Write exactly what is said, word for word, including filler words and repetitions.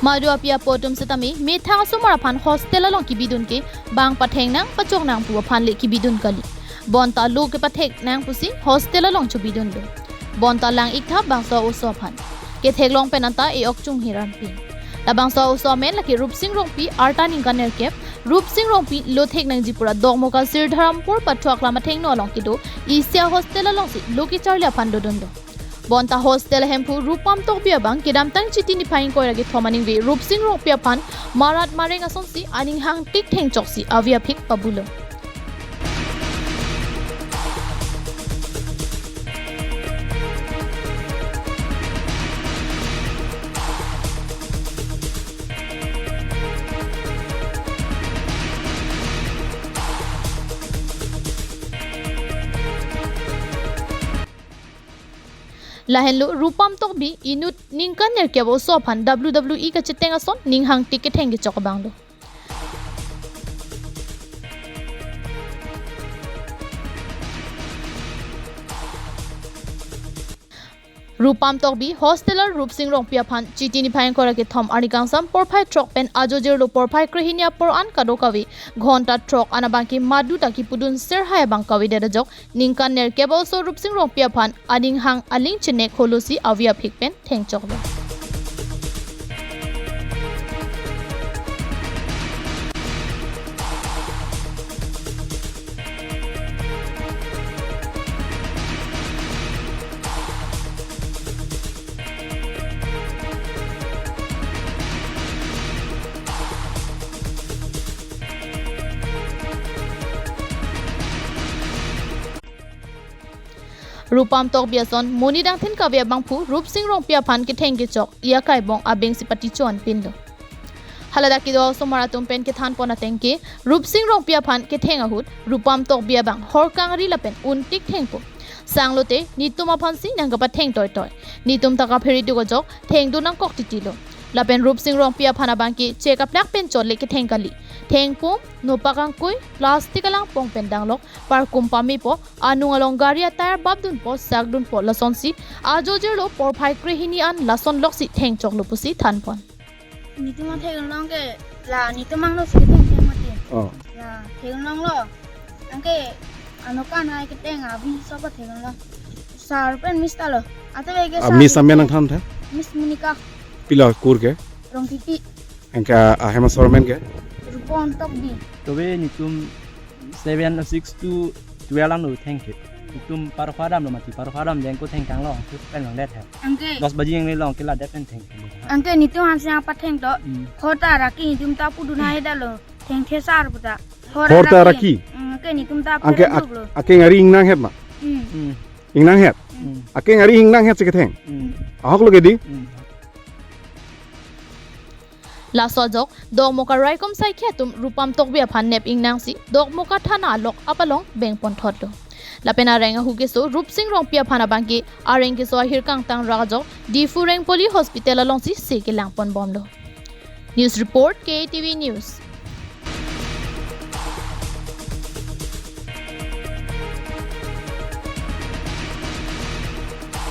Madu api apo atum setame methang asomar aphan hostel along kebidun ke bang patheng nang pachok nang pu aphan le kebidun kali. Bonta lo kepathek nang pusi hostel along chobidun lo. Bonta lang-ik tha bangso oso aphan. Ketheklong pen anta e-ok chunghir anpin. Labangso oso amen lake Rupsing Rongpi, arta ningkan nerkep. Rupsing Rongpi lo thek nangji pura Dokmoka Sirdharampur pathu aklam athengno along kedo isi ahostel alongsi lo kecharli aphan dodun lo. Bonta hostel ahemphu Rupam Tokbi abang kedamtang Chiti niphai ingkoi ra kethom aningve Rupsing Rongpi aphan marat mareng asonsi aning hangtik thengchoksi avi aphik pabulo. Lahenlo Rupam Tokbi inut ningkan nerkep oso aphan W W E kacheteng ason ning hangtik ketheng kechok abang do. Rupam Tokbi hosteler Rupsing Rongpi aphan Chiti niphai ingkoi ra kethom arni kangsam porphai throk pen ajo jirlo porphai krehini apor an kadokave ghonta throk an abang ke madu ta kepudun serhai abang kavedet ajok ningkan nerkep oso Rupsing Rongpi aphan aning hang aling chenek holosi avi aphik pen thengchok lo. Rupam Tokbi ason monit angthin kave abangphu Rupsing Rongpi aphan ketheng kechok iya kaibong abeng si pati cho-an pinlo. Haladak kedo osomar atum pen kethan pon ateng ke Rupsing Rongpi aphan ketheng ahut Rupam Tokbi abang hor kangri lapen untik thengpo. Sanglote nitum aphansi nangkapatheng toitoi. Nitum ta kaphere duk ajok thengdun nangkok titilo. Lapen Rupsing Rongpi aphan abang ke chek aplak pen chot le ketheng kali. Thengpum, nopak angkui, plastic alangpong pen danglok, parkum pamepo, anung along gari atire bapdunpo, sakdunpo, lasonsi ajo jirlo porphai krehini an lason loksi thengchoklo pusi than pon. Nitum athek long ke la nitum angno si ketheng theng mati. Oh. La thek longlo. Anke anokan hai ketheng avi sopa thek long. Sir pen miss ta lo. Ate ve ke Ah, sir miss amen nangthan the? Miss Monica. Pilo kur ke? Rongpipi. Anke, ah, ahem asor amen ke? Rupam Tokbi. Tobe nitum seven, six to twelve an lo thengke. Nitum parkho adam lo mati, parkho adam jengko thengkang long, tu pen long det he. Anke. Dos baji yang long kila det pen thengke. Anke nitum aphansi nangpatheng to. Hmm. Hor ta raki nitum ta pudun hai dalo. Thengthe sar puta. Hor ta raki. Hmm, anke nitum ta Anke pudun ak-, duk lo. Ake ngari ingnanghet ma? Hmm. Hmm. Ingnanghet? Hmm. Ake ngari ingnanghet si ketheng? Hmm. Ahok lo ke di? Hmm. Laso ajok, Dokmoka raikom saikhi atum Rupam Tokbi aphan nep ingnangsi, Dokmoka thana alok apalong beng pon thotlo. Lapen areng ahu keso Rupsing Rongpi aphan abang ke areng keso ahir kangtang rak ajok, Diphu Rengpoli Hospital alongsi se kelang pon bomlo. News report, K T V News.